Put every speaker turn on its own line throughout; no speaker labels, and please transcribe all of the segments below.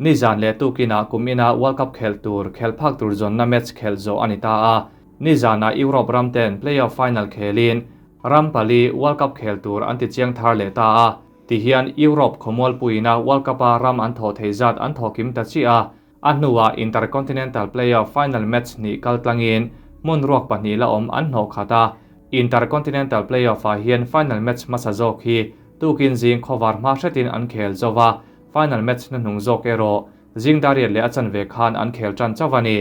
Nizan leh tukinah kum ina World Cup khelh tur khelh phak tur zawnna match khelh zawh a ni ta a. Nizanah Europe ram ten play-off final khelin ram pali World Cup khel tur an ti chiang thar leh ta a. Tihian Europe khawmualpuiina World Cup-a ram an thawh theih zat an thawh kim ta chiah a. A hnuah Intercontinental play-off final match hnih kal tlangin hmun ruak pahnih la awm an hnawh khat a. Intercontinental play-off-ah hian final match hmasa zawk hi tukin zing khawvar hma hretin an khel zo va, final match hnuhnung zawk erawh zing dariat leh a chanve khan an khel tan chauh a ni.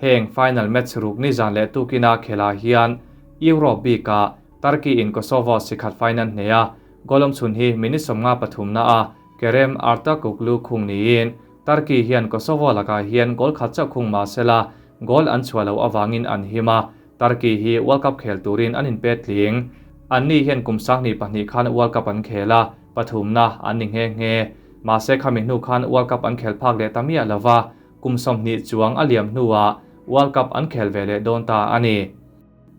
Heng final match ruk nizan leh tukina khelah hian Europe bikah Turkey in Kosovo sikhat final hneh a, goal awmchhun hi minute 53 a Kerem Artakoglu khung niin Turkey hian Kosovo lakah hian goal khat chauh khung mah sela goal an chhuah loh avangin an him a, Turkey hi World Cup khel turin an inpet tling. Anni hian kum 2002 khan World Cup an khel a, pathumna an ni nghe nghe. Mahse khami hnu khan World Cup an khel phak leh ta miah lova, kum 20 chuang a liam hnuah World Cup an khel ve leh dawn ta a ni.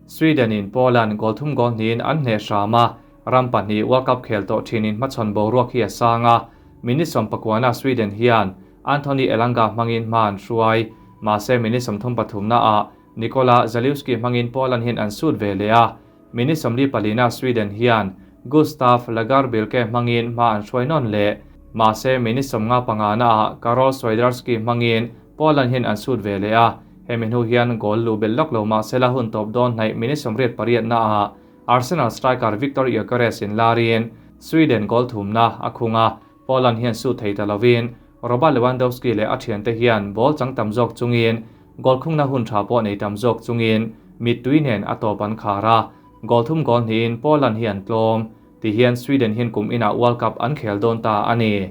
Sweden in Poland goal thum goal hnihin an hneh hram a, ram pahnih World Cup khel tawh thinin hmachhawn boruak hi a sang a, minute 19 Sweden hian Anthony Elanga hmangin hma an hruai. Mahse minute 33 ah Nikola Zalewski hmangin Poland hian an sut ve leh a, minute 44 Sweden hian Gustav Lagerbielke hmangin hma an hruai nawn leh. Mahse minute 55 ah Karol Swiderski hmangin Poland hian an sut ve leh a, hemi hnu hian goal lu bel lawk lo mahse la hun tawp dawn hnaih minute 88 ah Arsenal striker Viktor Gyökeres in larin Sweden goal thumna a khung a, Poland hian sut thei ta lovin Robert Lewandowski leh a thiante hian ball chang tam zawk chungin goal khungna hun tha pawh nei tam zawk chungin mittui nen a tawp an khar a, goal thum goal hnihin Poland hi an tlawm. Tihian Sweden hian kum inah World Cup an khel dawn ta a ni.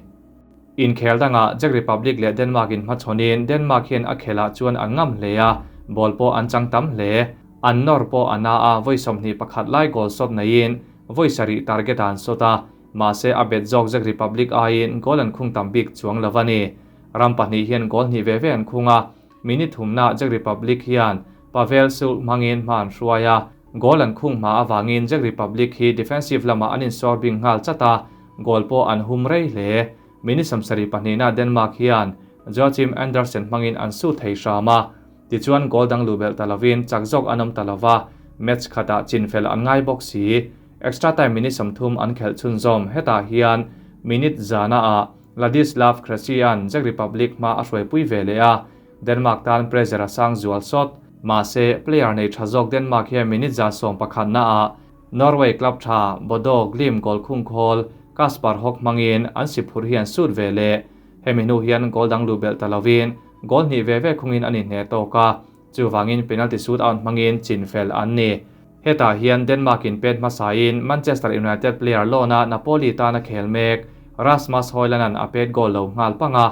Inkhel dangah Czech Republic leh Denmark in hmachhawnin Denmark hian a khelah chuan an ngam hle a, ball pawh an chang tam hle. An nawr pawh a na a, vawi 21 lai goal shot neiin vawi sarih target an shot a, mahse a bet zawk Czech Republic aiin goal an khung tam bik chuang lo a ni. Ram pahnih hian goal hnih ve ve an khung a, minute thumna Czech Republic hian Pavel Sulk hmangin hma an hruai a, goal an khung hma avangin Czech Republic hi defensive lamah an insawr bing nghal chat a, goal pawh an hum rei hle. Minute 72 Denmark hian Joachim Andersen hmangin an su thei hram a, tichuan goal dang lu belh ta lovin chak zawk an awm ta lova, match khatah chinfel an ngai bawk si. Extra time minute 30 an khelh chhunzawm. Hetah hian minute zana ah Ladislav Krejci-a'n Czech Republic hma a hruaipui ve leh a, Denmark tan pressure a sang zual sawt. Mahse, player nei tha zawk Denmark hian minute 11 na ah Norway club tha Bodo Glimt goal khung khawl Kasper Hogh hmangin an si phur hi an sut ve leh. Hemi hnu hian goal dang lu belh ta lovin goal hnih ve ve khungin an inhneh tawk a, chuvangin penalty shootout hmangin chinfel an ni. Hetah hian Denmark in pet hmasain Manchester United player loan-a Napoli tan a khel mek Rasmus Højlund-a'n a pet goal lo nghal pang a,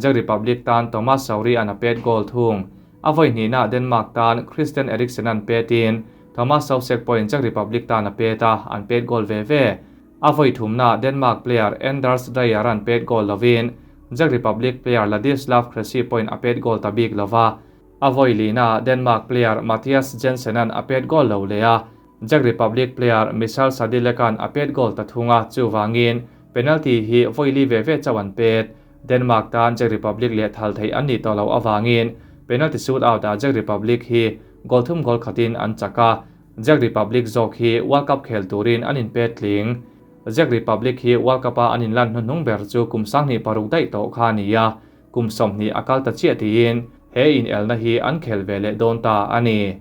Czech Republic tan Tomas Soury-a'n a pet goal thung. A vawi hnihna Denmark tan Christian Eriksen-a'n petin Thomas Soucek pawhin Czech Republic tan a pet a, an pet goal ve ve. A vawi thumna Denmark player Anders Dreyer-a'n pet goal lovin Czech Republic player Ladislav Krejci pawhin a pet goal ta bik lova. A vawi lina Denmark player Mathias Jensen-a'n a pet goal lo leh a, Czech Republic player Michal Sadilek-a'n a pet goal ta thung a, chuvangin penalty hi vawi li ve ve chauh an pet. Denmark tan Czech Republic leh thal theih an nih tawh loh avangin penalty shootout-ah Czech Republic hi goal thum goal khatin an chak a, Czech Republic zawk hi World Cup khel turin an inpet tling. Czech Republic hi World Cup-a an inlan hnuhnung ber chu kum 2006 daih tawh kha a ni a, kum 20 a kal ta chiah tiin he inelna hi an khel ve leh dawn ta a ni.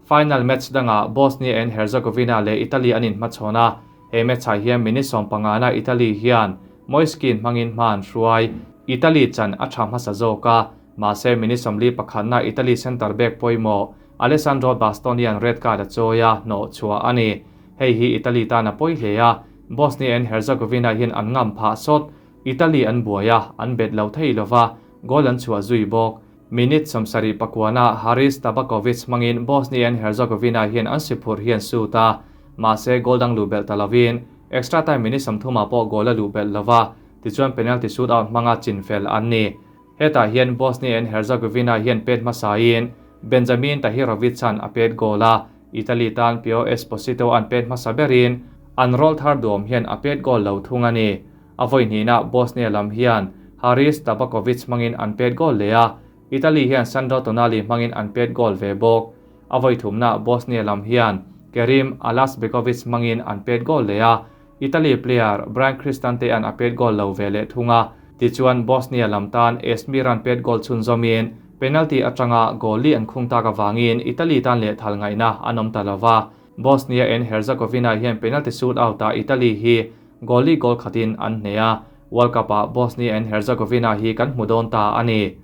Final match dangah Bosnia and Herzegovina leh Italy an inhmachhawn a, he match-ah hian minute 15 na Italy hian Moise Kean hmangin hma an hruai. Italy chan a tha hmasa zawk a, mahse minute 41 na Italy centre back pawimawh Alessandro Bastoni an red card a chawi a, hnawh chhuah a ni. Hei hi Italy tan a pawi hle a, Bosnia and Herzegovina hian an ngam phah sawt. Italy an buai a, an bet lo thei lova, goal an chhuah zui bawk. Minute 79 ah Haris Tabakovic hmangin Bosnia and Herzegovina hian an si phur hian sut a, mahse goal dang lu belh ta lovin extra time minute 30 ah pawh goal a luh belh lova, tichuan penalty shootout hmanga chinfel an ni. Hetah hian Bosnia and Herzegovina hian pet hmasain Benjamin Tahirovic an a pet goal a, Italy tan Pio Esposito an pet hmasa berin an roll thar duam hian a pet goal lo thung a ni. A vawi hnihna Bosnia lam hian Haris Tabakovic hmangin an pet goal leh a, Italy hian Sandro Tonali hmangin an pet goal ve bawk. A vawi thumna Bosnia lam hian Kerim Alasbegovic hmangin an pet goal leh a, Italy player Bryan Cristante-a'n a pet goal lo ve leh thung a. Tichuan Bosnia lam tan Esmiran pet goal chhunzawmin penalty atanga goal li an khung tak avangin Italy tan lehthal ngaihna an awm ta lo va. Bosnia and Herzegovina hian penalty shootout ah Italy hi goal li goal khatin an hneh a, World Cup ah Bosnia and Herzegovina hi kan hmu dawn ta a ni.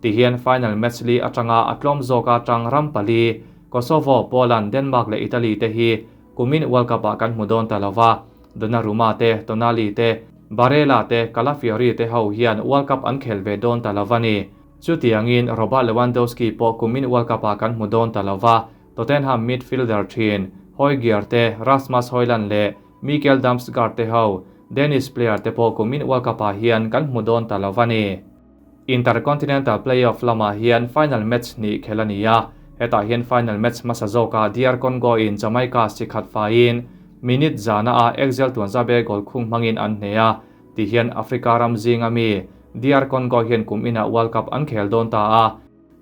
Tihian final match li atanga a tlawm zawka tang ram pali, Kosovo, Poland, Denmark leh Italy te hi kumin World Cup ah kan hmu dawn ta lo va, Donnarumma te, Tonali te, Barella te, Calafiori te ho hian World Cup an khel ve dawn ta lo va ni. Chutiangin Robert Lewandowski pawh kumin World Cup ah kan hmu dawn ta lo va, Tottenham midfielder thin Hojbjerg te, Rasmus Hojlund leh Mikkel Damsgaard te ho Danish player te pawh kumin World Cup ah hian kan hmu dawn ta lo va ni. Intercontinental Play-off lamah hian final match hnih khelh a ni a, hetah hian final match hmasa zawkah DR Congo in Jamaica si khat faiin minute zana ah Axel Tuanzabe goal khung hmangin an hneh a, ti hian Africa ram zinga mi DR Congo hian kum inah World Cup an khel dawn ta a.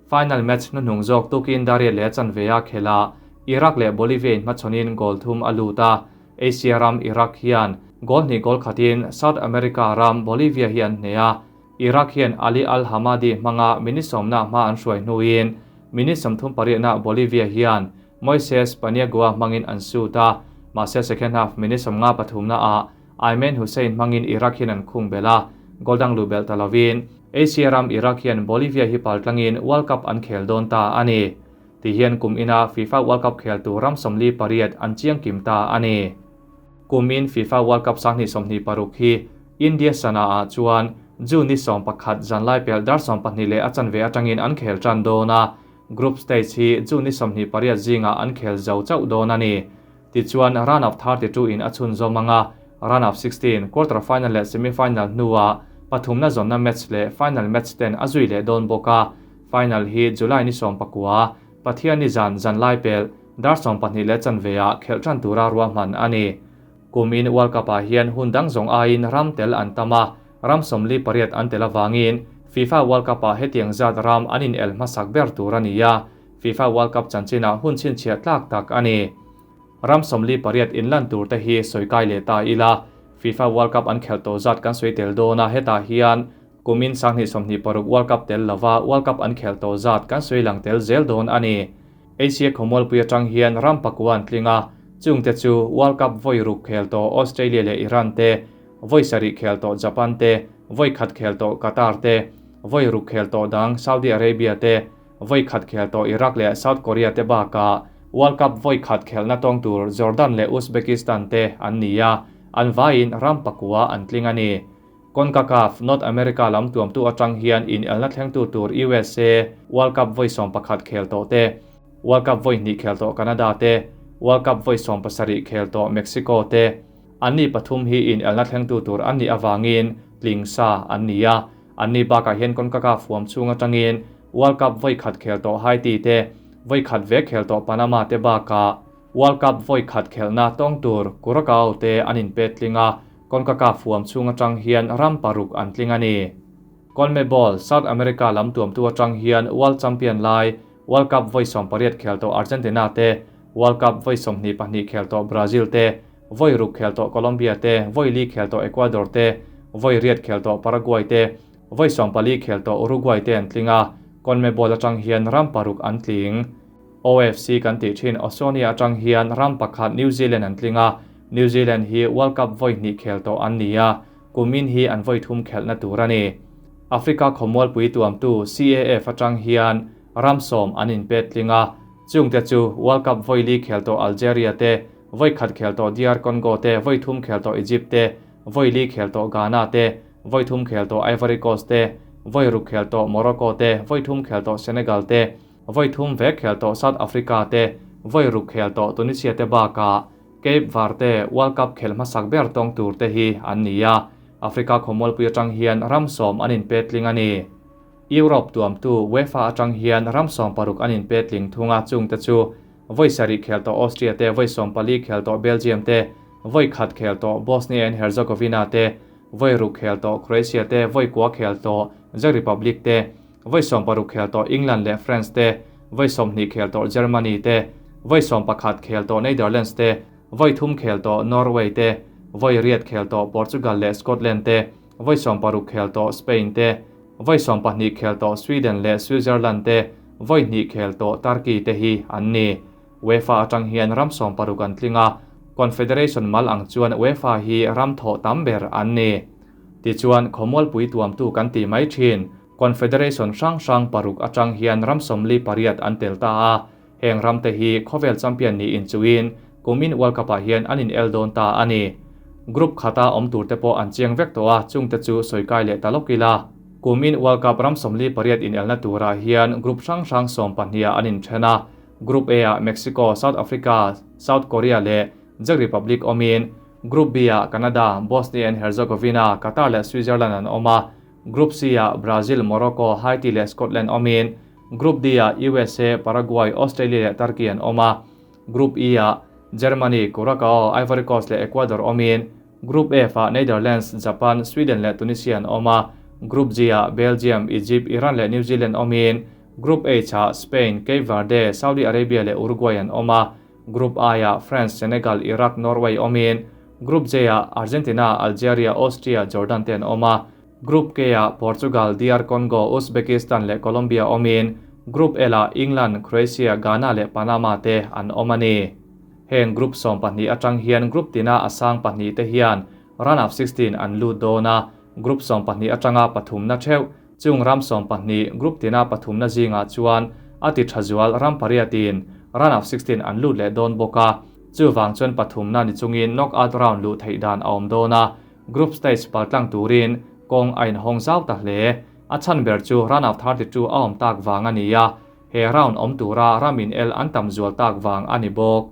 Final match hnuhnung zawk tukin Daria leh a chanve a khelh a, Iraq leh Bolivia in hmachhawnin goal thum a lut a. Asia ram Iraq hian goal hnih goal khatin South America ram Bolivia hi an hneh a. Iraq hian Ali Al Hamadi hmanga minute sawmna hma an hruai hnuin minute 38na Bolivia hian Moises Paniagua hmangin an shoot a, mahse second half minute 53na ah Aymen Hussein hmangin Iraq hian an khung belh a, goal dang luh belh ta lovin Asia ram Iraq hian Bolivia hi pal tlangin World Cup an khel dawn ta a ni. Tihian kum ina FIFA World Cup khel tur ram 48 an chiang kim ta a ni. Kumin FIFA World Cup 2026 hi India sana ah chuan June ni 11 zanlai pel dar 12 leh a chanve atangin an khel tan dawn a, group stage hi June ni 28 zingah an khel zo chauh dawn a ni. Tichuan round of 32 in a chhunzawm anga, round of 16, quarter final leh semi final hnuah pathumna zawnna match leh final match ten a zui leh dawn bawk a. Final hi July ni 19, Pathian ni zan zanlai pel dar 12 leh chanve ah khelh tan tura ruahman a ni. Kumin World Cup ah hian hun dang zawng aiin ram tel an tam a, ram 48 an tel avangin FIFA World Cup ah hetiang zat ram an in el hmasak ber tur a ni a, FIFA World Cup chanchinah hun chhinchhiah tlak tak a ni. Ram 48 inlan tur te hi sawi kai leh ta ila, FIFA World Cup an khelh tawh zat kan sawi tel dawn a, hetah hian kumin 2026 World Cup tel lova World Cup an khelh tawh zat kan sawi lang tel zel dawn a ni. Asia khawmualpui atang hian ram pakua an tling a, chungte chu World Cup vawi ruk khel tawh Australia leh Iran te, vawi sarih khel tawh Japan te, vawi khat khel tawh Qatar te, vawi ruk khel tawh dang Saudi Arabia te, vawi khat khel tawh Iraq leh South Korea te bakah World Cup vawi khat khelhna tawng tur Jordan leh Uzbekistan te an ni a, an vaiin ram pakua an tling a ni. CONCACAF, North America lam tuamtu atang hian inelna thlengtu tur USA, World Cup vawi 11 khel tawh te, World Cup vawi hnih khel tawh Canada te, World Cup vawi 17 khel tawh Mexico te, an ni pathum hi inelna thlengtu tur an nih avangin tling sa an ni a. An ni bakah hian CONCACAF huam chhung atangin World Cup vawi khat khel tawh Haiti te, vawi khat ve khel tawh Panama te bakah World Cup vawi khat khelhna tawng tur Curacao te an inpet tling a, CONCACAF huam chhung atang hian ram paruk an tling a ni. CONMEBOL, South America lam tuamtu atang hian World Champion lai World Cup vawi 18 khel tawh Argentina te, World Cup vawi 22 khel tawh Brazil te, vawi ruk khel tawh Colombia te, vawi li khel tawh Ecuador te, vawi riat khel tawh Paraguay te, vawi 14 khel tawh Uruguay te an tling a, CONMEBOL atang hian ram paruk an tling. OFC kan tih thin Oceania atang hian ram pakhat New Zealand an tling a, New Zealand hi World Cup vawi hnih khel tawh an ni a, kumin hi an vawi thum khelhna tur a ni. Africa khawmualpui tuamtu CAF atang hian ram 10 an inpet tling a, chungte chu World Cup vawi li khel tawh Algeria te, vawi khat khel tawh DR Congo te, vawi thum khel tawh Egypt te, vawi li khel tawh Ghana te, vawi thum khel tawh Ivory Coast te, vawi ruk khel tawh Morocco te, vawi thum khel tawh Senegal te, vawi thum vek khel tawh South Africa te, vawi ruk khel tawh Tunisia te bakah Cape Verde World Cup khel hmasak ber tawng tur te hi an ni a, Africa khawmualpui atang hian ram 10 an inpet tling a ni. Europe tuamtu UEFA atang hian ram 16 an inpet tling thung a, chungte chu vawi sarih khel tawh Austria te, vawi 14 khel tawh Belgium te, vawi khat khel tawh Bosnia and Herzegovina te, Vawi ruk khel tawh Croatia te, vawi kua khel tawh Czech Republic te, vawi 60 khel tawh England leh France te, vawi 20 khel tawh Germany te, vawi 11 khel tawh Netherlands te, vawi 3 khel tawh Norway te, vawi 8 khel tawh Portugal leh Scotland te, vawi 16 khel tawh Spain te, vawi 12 khel tawh Sweden leh Switzerland te, vawi 2 khel tawh Turkey te hi an ni. UEFA atang hian ram 60 an tling a, Confederation mal ang chuan UEFA hi ram thawh tam ber an ni. Tichuan, khawmualpui tuamtu kan ti mai thin. Confederation hrang hrang paruk atang hian ram 48 an tel ta a, heng ram te hi khawvel champion ni in chuin kumin World Cup ah hian an in el dawn ta a ni. Group khata awm tur te pawh an chiang vek tawh a, chung te chu sawikai leh ta lawk ila. Kumin World Cup ram 48 in elna turah hian group hrang hrang 12 ah an in then a. Group A ah Mexico, South Africa, South Korea leh Czech Republic awmin, Group B ah Canada, Bosnia and Herzegovina, Qatar leh Switzerland an awm a, Group C ah Brazil, Morocco, Haiti leh Scotland awmin, Group D ah USA, Paraguay, Australia leh Turkey an awm a, Group E ah Germany, Curacao, Ivory Coast leh Ecuador awmin, Group F ah Netherlands, Japan, Sweden leh Tunisia an awm a, Group G ah Belgium, Egypt, Iran leh New Zealand awmin, Group H ah Spain, Cape Verde, Saudi Arabia leh Uruguay an awm a, Group I ah France, Senegal, Iraq, Norway awmin, Group J ah Argentina, Algeria, Austria, Jordan te an awm a, Group K ah Portugal, DR Congo, Uzbekistan leh Colombia awmin, Group L ah England, Croatia, Ghana leh Panama te an awm a ni. Heng Group 12 atang hian Group tina a sang pahnih te hian Round of 16 an lut dawn a, Group 12 atanga pathumna theuh, chung ram 12 Group tina pathumna zingah chuan a ti tha zual ram pariatin Round of 16 an lut leh dawn bawk a, chuwang chuan pathumna ni chungin knockout round lu theih dan a awm dawn a, group stage paltlang turin kawng a inhawng zau ta hle. A chan ber chu round of 32 a awm tak wang a ni a, he round awm tura ramin el an tam zual tak wang a ni bawk.